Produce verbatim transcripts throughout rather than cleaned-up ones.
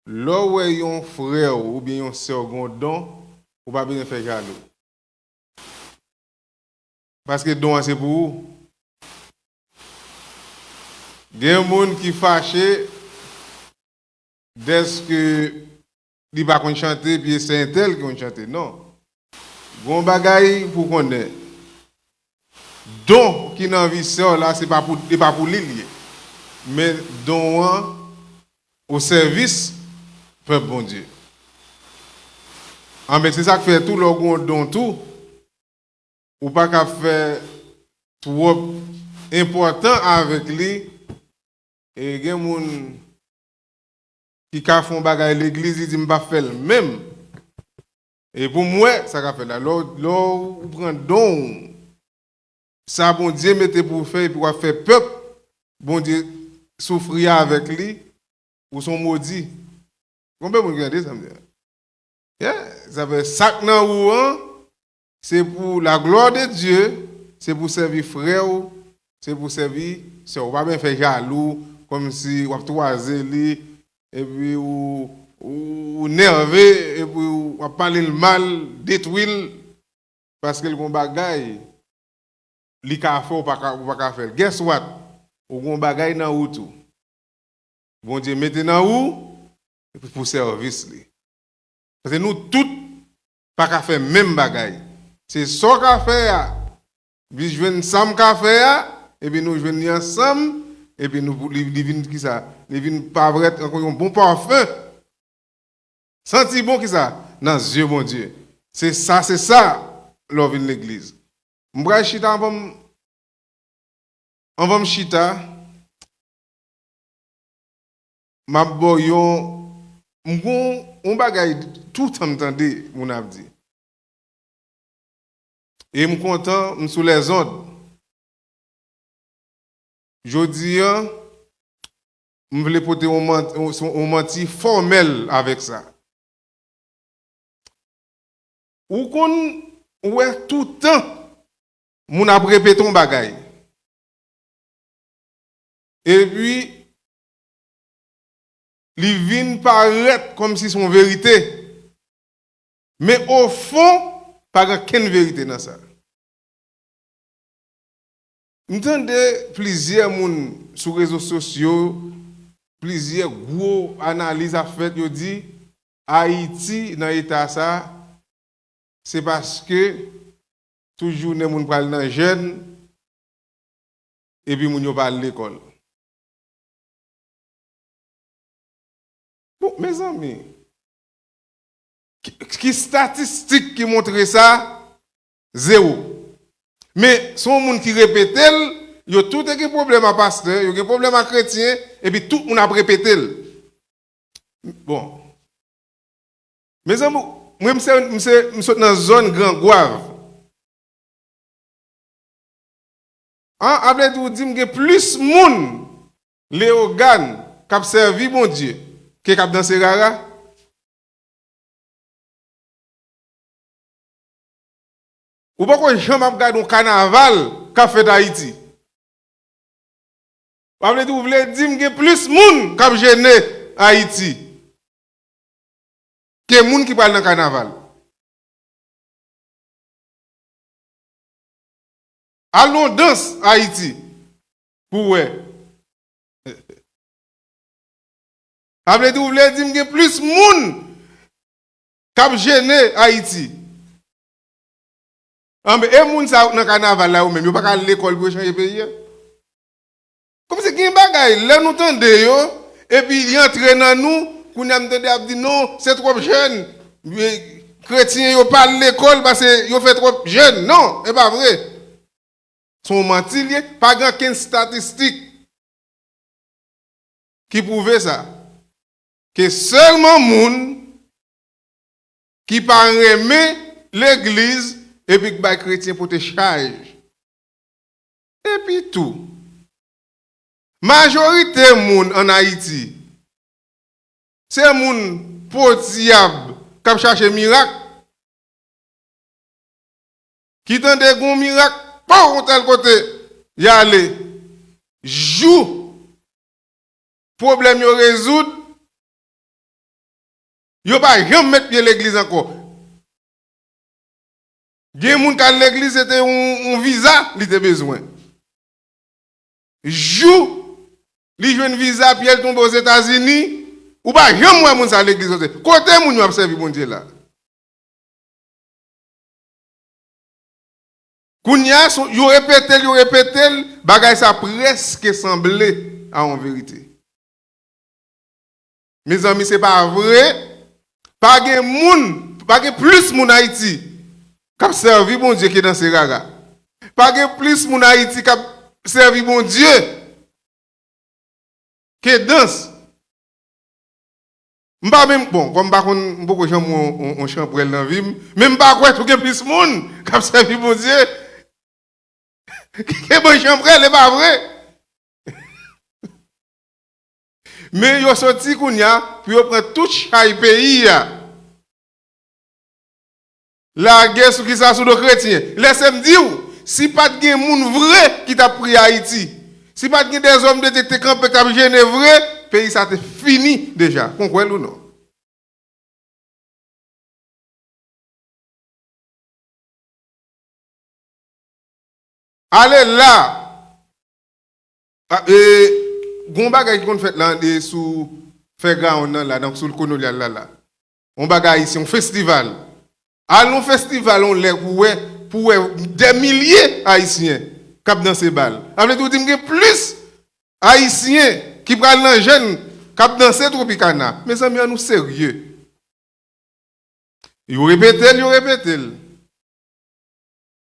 Lè w wè yon frè w oubyen yon sè w gen yon don, ou pa bezwen fè jalou. Paske don an se pou ou. Gen moun ki fache dèske li pa konn chante, epi se entèl ki konn chante. Non. Gon bagay pou konnen. Don ki nan vi sè w la, se pa pou, e pa pou li l ye. Men don an o sèvis pèp Bondye. Anben, se sa k fè tou, lè w gen yon don tou, ou pa ka fè twòp enpòtan avèk li. E gen moun ki ka fè yon bagay legliz, li di, "M pa fè l menm." E pou m wè sa k ap fèt la. Lè w, lè w pran don w, sa Bondye mete pou w fè, epi w ap fè pèp Bondye soufri avèk li, ou se yon modi. Konbyen moun ki tande sa m di a? Yeah, sa vle sa k nan ou an, se pou la gloire de Dieu, se pou sèvi frè w, se pou sèvi sè w. Pa bezwen fè jalou, kòmsi w ap twaze li, epi ou, ou, ou nève, epi w ap pale l mal, detwi l, paske l gon bagay li ka fè, ou pa ka, ou pa ka fè l. Guess what? Ou gon bagay nan ou tou. Bondye mete nan ou pou sèvis li. Paske nou tout pa ka fè menm bagay. Se sa w ka fè a, li jwenn sa m ka fè a, epi nou jwenn li ansanm, epi nou, li, li vin kisa? Li vin parèt ankò yon bon pafen. Santi bon kisa? Nan zye Bondye. Se sa, se sa, lè w vin legliz. M pral chita anvan m, anvan m chita, m ap ba w yon, m gon yon bagay toutan m tande moun ap di. E m kontan, m sou lèzond. Jodi a, m vle pote yon man-, yon, yon manti fòmèl avèk sa. Ou konn wè toutan moun ap repete yon bagay. Epi, li vin parèt kòmsi se yon verite. Men ofon, pa gen kenn verite nan sa. M tande plizyè moun sou rezo sosyo, plizyè gwo analiz ap fèt, yo di Ayiti nan eta sa, se paske tout jounen moun pral nan jèn, epi moun yo pa al lekòl. Bon, mezanmi, ki, ki statistik ki montre sa? Zewo. Men, se yon moun ki repete l, yo tout gen pwoblèm a pastè, yo gen pwoblèm a kretyen, epi tout moun ap repete l. Bon. Mezanmi, mwen, m se, m se, m sot nan zòn Gran Gwav. An, a vle di w di m gen plis moun Leyogàn k ap sèvi Bondye ke k ap danse rara? Ou poko janm ap gade yon kanaval k ap fèt Ayiti. Sa vle di, ou vle di m gen plis moun k ap jene Ayiti ke moun ki pral nan kanaval. Al nan dans Ayiti pou w wè. Sa vle di, ou vle di m gen plis moun k ap jene Ayiti. Anben, e moun sa yo k nan kanaval la, yo menm, yo pa ka al lekòl pou yo chanje peyi a? Kòmsi gen bagay, lè nou tande yo, epi li antre nan nou, kounye a m tande ap di, "Non, se twòp jèn, kretyen yo pa al lekòl paske yo fè twòp jèn." Non, e pa vre. Se yon manti l ye, pa gen okenn statistik ki pwouve sa. Ke sèlman moun ki pa renmen legliz epi k bay kretyen pote chaj. Epi tou, majorite moun ann Ayiti, se moun podyab k ap chache mirak. Ki tande gon mirak, pow, yon tèl kote y ale. Jou pwoblèm yo rezoud, Yo pa janm met pye legliz ankò. Gen moun k al legliz, se te yon, yon viza li te bezwen. Jou li jwenn viza, pye l tonbe Ozetazini, ou pa janm wè moun sa legliz kote. Kote moun yo ap sèvi Bondye la? Kounye a, yo repete l, yo repete l, bagay sa prèske sanble a yon verite. Mezanmi, se pa vre. Pa gen moun, pa gen plis moun Ayiti k ap sèvi Bondye ke danse rara. Pa gen plis moun Ayiti k ap sèvi Bondye ke dans. M pa menm, bon, kòm m pa konn, m poko janm wè yon, yon, yon chanpwèl nan vi m, men m pa kwè tou gen plis moun k ap sèvi Bondye ke bon chanpwèl, e pa vre? Men yo soti kounye a pou yo pran tout chay peyi a. Lage sou kisa? Sou do kretyen. Lèse m di w, si pa t gen moun vre ki t ap priye Ayiti, si pa t gen dèzòm de Dye ki te kanpe, k t ap jene vre, peyi sa te fini deja, konkwè l ou non. Ale la. A, e, gon bagay ki konn fèt la, e, sou Fairground nan la, donk sou Colonial la, la. Yon bagay ayisyen, yon festival. Al yon festival, yon lè pou wè, pou wè dè milye Ayisyen k ap danse bal. Sa vle di w di m gen plis Ayisyen ki pral nan jèn k ap danse Tropicana. Mezanmi, ann nou serye. Yo repete l, yo repete l.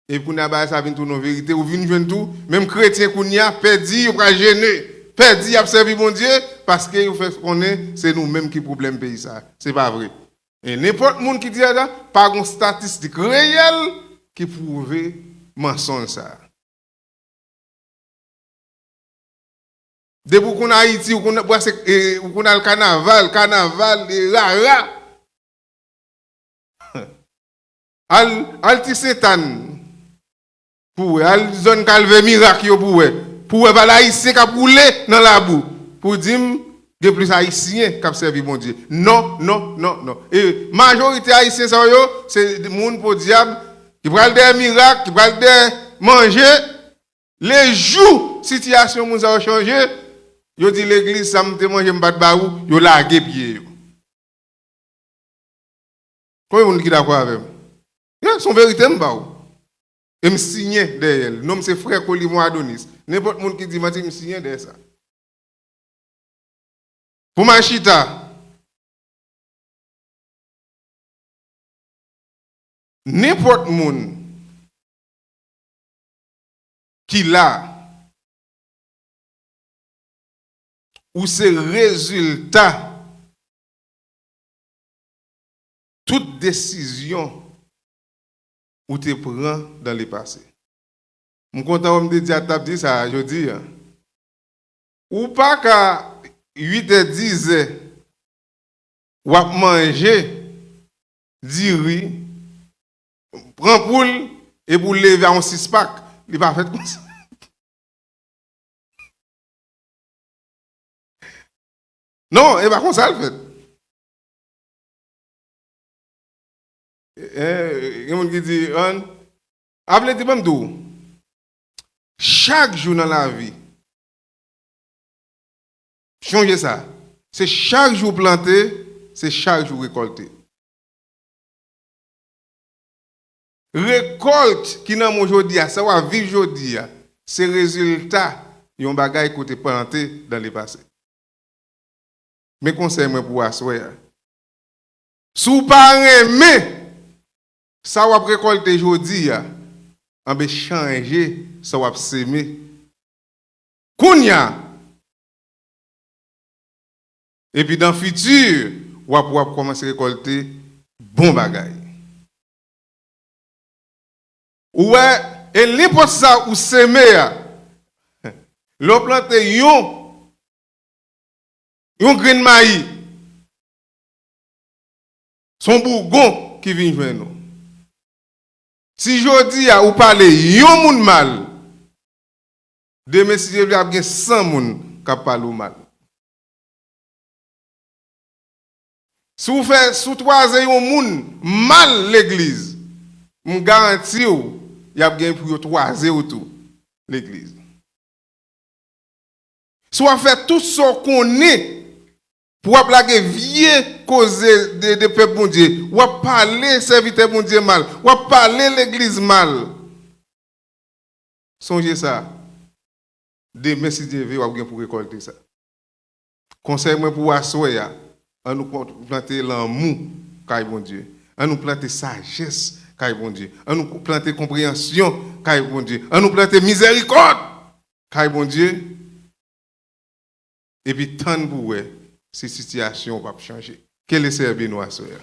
Epi kounye a bagay sa vin tounen yon verite, ou vin jwenn tou, menm kretyen kounye a, pèdi, yo pral jene, pèdi, y ap sèvi Bondye, paske yo fè konnen se nou menm ki pwoblèm peyi sa. Se pa vre. E nenpòt moun ki di sa, pa gon estatistik reyèl ki pwouve mansonj sa. Depi w konn Ayiti, ou konn brase, e, ou konn al kanaval, kanaval, e, rara. Al, al Ti Sentàn pou wè, al zòn Kalvè Mirak yo pou wè. Pou wè bal ayisyen k ap woule nan labou. Pou di m gen plis Ayisyen k ap sèvi Bondye. Non, non, non, non. E majorite Ayisyen sa yo, se moun podyab ki pral dèyè mirak, ki pral dèyè manje. Lejou sitiyasyon moun sa yo chanje, yo di, legliz sa m te manje m pa t ba ou, yo lage pye yo. Konbyen moun ki dakò avè m? Yeah, se yon verite m ba w. E m siyen dèyè l. Non m se frè Colimon Adonis. Nenpòt moun ki di manti, m siyen dèyè sa. Pou m al chita, nenpòt moun ki la, ou se rezilta tout desizyon ou te pran dans le passé. M kontan wè m te di a t ap di sa a jodi a. Ou pa ka uit è, diz è, w ap manje diri, pran poul, epi w leve a yon sis pak. Li pa fèt konsa. Non, e pa konsa l fèt. Eh, gen moun ki di, an, a vle di, ban m di w, chak jou nan lavi, sonje sa, se chak jou w plante, se chak jou w rekòlte. Rekòlt ki nan men w jodi a, sa w ap viv jodi a, se rezilta yon bagay ke w te plante dans le passé. Men konsèy mwen pou w aswè a. Si w pa renmen sa w ap rekòlte jodi a, anben chanje sa w ap seme kounye a. Epi dan fiti, w ap, w ap kòmanse rekòlte bon bagay. Ou wè, e nenpòt sa ou seme a, lè w plante yon, yon grenn mayi, se yon bougon ki vin jwenn ou. Si jodi a ou pale yon moun mal, demen, si Dye vle, ap gen san moun k ap pale w mal. Si w fè, si w twaze yon moun mal legliz, m garanti w, y ap gen pou yo twaze w tou legliz. Si w ap fè tout sa w konnen pou w ap lage vye koze de, de pèp Bondye, w ap pale sèvitè Bondye mal, w ap pale legliz mal, sonje sa, demen, si Dye vle, w ap gen pou rekòlte sa. Konsèy mwen pou w aswè a, ann nou pon-, plante lanmou kay Bondye. Ann nou plante sajès kay Bondye. Ann nou plante konpreyansyon kay Bondye. Ann nou plante mizèrikòd kay Bondye. Epi tann pou w wè si sitiyasyon w p ap chanje. Ke Lesenyè beni w aswè a.